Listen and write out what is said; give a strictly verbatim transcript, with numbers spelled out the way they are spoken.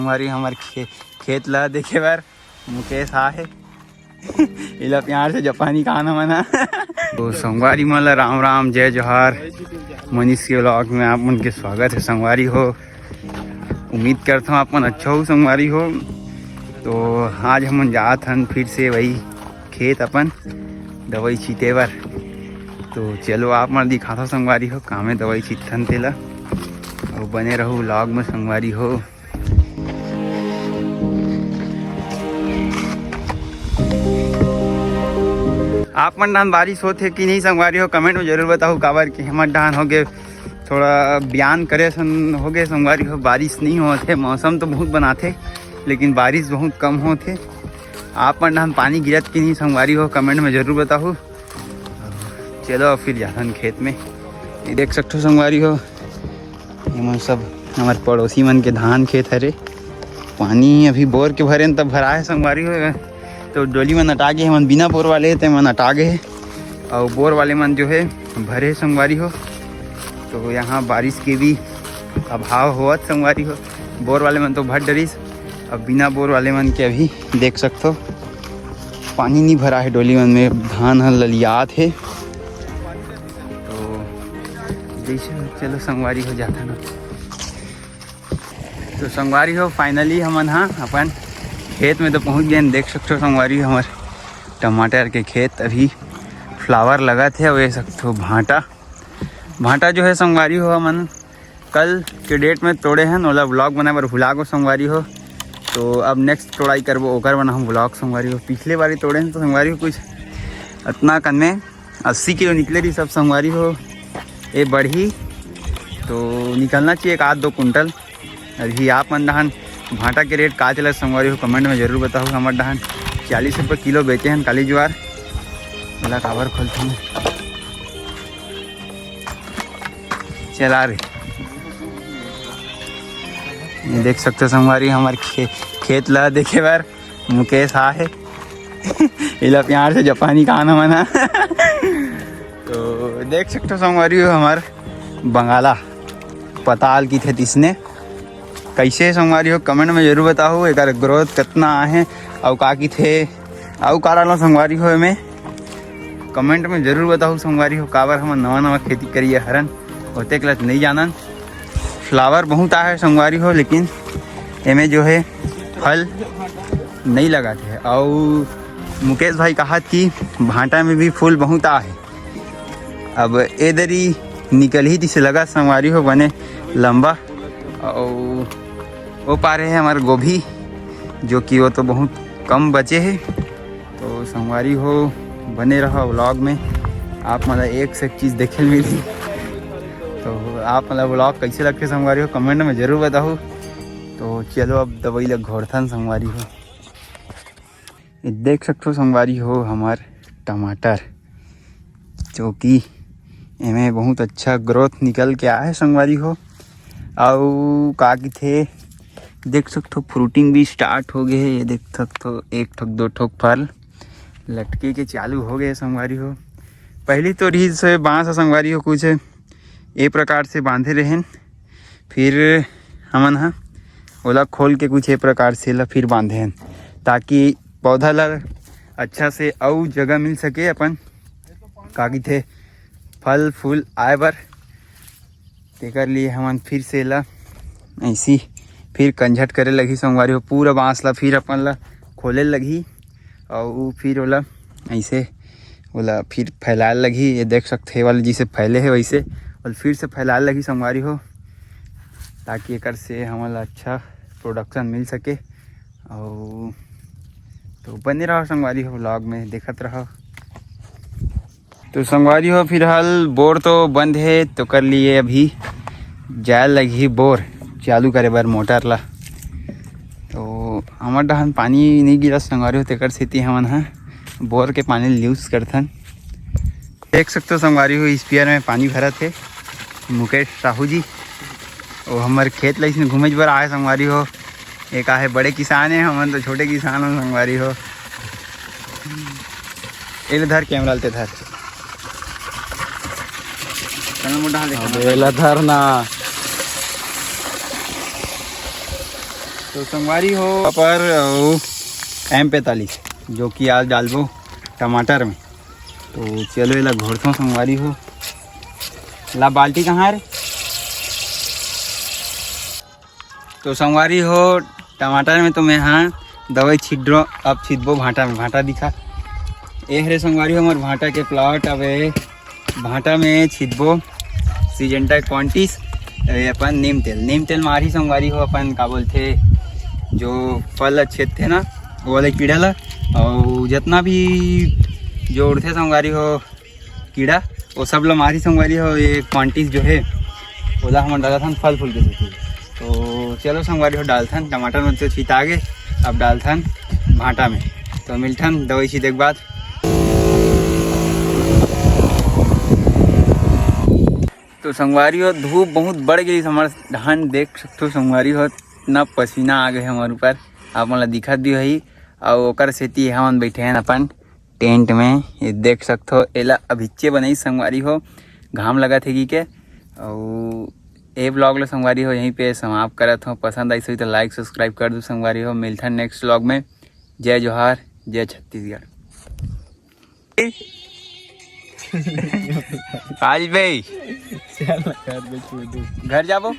संगवारी, हमर खे-, खेत ला देखे बर मुकेश आ हे। एला प्यार से जापानी कहाना मना। तो संगवारी मन ला राम राम, जय जोहार। मनीष के vlog में आप मन के स्वागत है संगवारी हो। उम्मीद करता हूँ आप मन अच्छा हो संगवारी हो। तो आज हमन जात हन फिर से वही खेत अपन दवाई छीटे बर। तो चलो आप मन दिखाता संगवारी हो, कामे दवाई छीटथन तेला। और बने रहो vlog में संगवारी हो। आप मन डहान बारिश होत हे कि नहीं संगवारी हो, comment में जरूर बताहू, काबर कि हमर डहान हो गे थोड़ा बियान करे सन हो गे संगवारी हो, बारिश नहीं होत हे। मौसम तो बहुत बनाथे लेकिन बारिश बहुत कम होत हे। आप मन डहान पानी गिरत कि नहीं संगवारी हो, comment में जरूर बताहू। चलो अब फिर जाथन खेत में। ये देख सकथो संगवारी हो, ये मन सब हमारे पड़ोसी मन के धान खेत हरे। पानी अभी बोर के भरे तब भरा है संगवारी हो, तो डोली मन अटा गे, हमन बिना बोर वाले ते मन अटा गे हे, और बोर वाले मन जो है भरे संगवारी हो। तो यहाँ बारिश के भी अभाव होवत संगवारी हो, बोर वाले मन तो भर डरिस, अब बिना बोर वाले मन के अभी देख सकथो पानी नहीं भरा है डोली मन में, धान ह ललियात है। तो जैसे चलो संगवारी हो जाता ना। तो संगवारी हो finally हमन हा अपन खेत में तो पहुंच गए। देख सकथो संगवारी हो हमर टमाटर के खेत अभी flower लगत है। और ये सकथो भांटा, भांटा जो है संगवारी हो हमन कल के date में तोड़े हन, ओला vlog बनाए बर भुला गो संगवारी हो। तो अब next तोड़ाई करबो ओकर बनाहूँ vlog संगवारी हो। पिछले बारी तोड़े हन तो संगवारी हो कुछ अतना कन में अस्सी किलो निकले रही सब संगवारी हो। ये बढ़ी तो निकलना चाहिए एक आध दो कुंटल। अभी आप मन डहान भांटा के rate का चलत संगवारी हो, comment में जरूर बताहू। हमर डहान चालीस रुपये किलो बेचे हन काली जुआर। ओला काबर खोलथन, चला रे। ये देख सकते हो संगवारी, हमर खे-, खेत ला देखे बर मुकेश आ हे। इला प्यार से जापानी कहाना मना। तो देख सकते हो संगवारी हो, हमर बंगाला पताल किथे तिसने। कैसे संगवारी हो, comment में जरूर बताहू, एकर growth कितना आहे, अउ का किथे, अउ का रहला संगवारी हो एमे, comment में जरूर बताहू संगवारी हो, काबर हमन नवा नवा खेती करिए हरन, ओतेक ल नहीं जानन। Flower बहुत आहे संगवारी हो, लेकिन एमे जो है फल नहीं लगाते। अउ मुकेश भाई कहा कि भांटा में भी फूल बहुत आहे। अब ए दरी निकलही जिसे लगा संगवारी हो बने लंबा। अउ ओ पारे है हमार गोभी, जो कि वो तो बहुत कम बचे है। तो संगवारी हो बने रहा vlog में, आप मन ला एक से एक चीज़ देखे मिलही। तो आप मन ला vlog कैसे लगथे संगवारी हो, comment में जरूर बताहू। तो चलो अब दवाई ला घोरथन संगवारी हो। ये देख सकथो संगवारी हो हमार टमाटर, जो कि एमे बहुत अच्छा growth निकल के आए हे संगवारी हो। अउ का किथे देख सकथो fruiting भी start हो गए हे। ये देख सकथो एक ठोक दो ठोक फल लटके के चालू हो गए हे संगवारी हो। पहली तो रहिस हे बांस ह संगवारी हो कुछ ए प्रकार से बांधे रहेन, फिर हमन ह ओला खोल के कुछ ए प्रकार से ला फिर बांधे हन, ताकि पौधा ला अच्छा से अउ जगह मिल सके अपन का कहिथे फल फूल आए बर। तेकर लिए हमन फिर से ला ऐसी फिर कंझट करे लगही संगवारी हो, पूरा बांस ला फिर अपन ला खोले लगही। अउ फिर ओला ऐसे ओला फिर फैलाए लगही। ये देख सकथे, ये वाले जैसे फैले हे वैसे ओला फिर से फैलाए लगही संगवारी हो, ताकि एकर से हमन ला अच्छा production मिल सके। अउ तो बने रहो संगवारी हो, vlog में देखत रहो। तो संगवारी हो, फिलहाल बोर तो बंद हे, तो कर लिए अभी जाए लगही बोर चालू करे बर मोटर ला। तो हमर डहान पानी नहीं गिरत संगवारी हो, तेकर सेती हमन ह बोर के पानी ला use करथन। देख सकते हो संगवारी हो, स्पीयर में पानी भरत हे मुकेश साहू जी। वो हमर खेत ला इसने घूमे बर आए संगवारी हो। एक आहे बड़े किसान हे, हमन तो छोटे किसान हो संगवारी हो। एले धर camera ल ते धर। चल मुंडा ले अबे एला धर ना। तो संगवारी हो, पर अउ एम पैंतालीस, जो कि आज डालबो टमाटर में। तो चलो, एला घोरथों संगवारी हो। ला, बाल्टी कहाँ रे? तो संगवारी हो, टमाटर में तो मैं हाँ दवाई छिट डरो, अब छिटबो भांटा में। भांटा दिखा, ए हरे संगवारी हो, हमर भांटा के प्लाट। अब ए भांटा में छिटबो सिजेंटा क्वांटिस, ए अपन नीम तेल। नीम तेल मारही संगवारी हो, अपन का बोलथे, जो फल ल छेदथे ना, वो वाले कीड़ा ला। और जितना भी जो उड़थे संगवारी हो कीड़ा, वो सब ला मारही संगवारी हो, ये क्वांटिस जो है, ओला हमन डालथन फल फूल के सेती। तो चलो संगवारी हो, डालथन। टमाटर में तो छिता गे, अब डालथन भांटा में। तो मिलथन दवाई छिते के बाद। तो संगवारी हो, धूप बहुत बढ़ गई, हमर धान देख सकथो संगवारी हो, इतना पसीना आ गए हमर ऊपर, आप मन ला दिखत भी होही। और ओकर सेती हमन बैठे हैं अपन टेंट में, ये देख सकथो। एला अभिच्चे बनाई संगवारी हो, घाम लगत हे कि के। और ए ब्लॉग ला संगवारी हो यहीं पे समाप्त करत हो। पसंद आई सही तो लाइक सब्सक्राइब कर दो संगवारी हो। मिलथन नेक्स्ट ब्लॉग में। जय जोहार, जय छत्तीसगढ़। आज भाई चल, घर में कूदू। घर जाबो।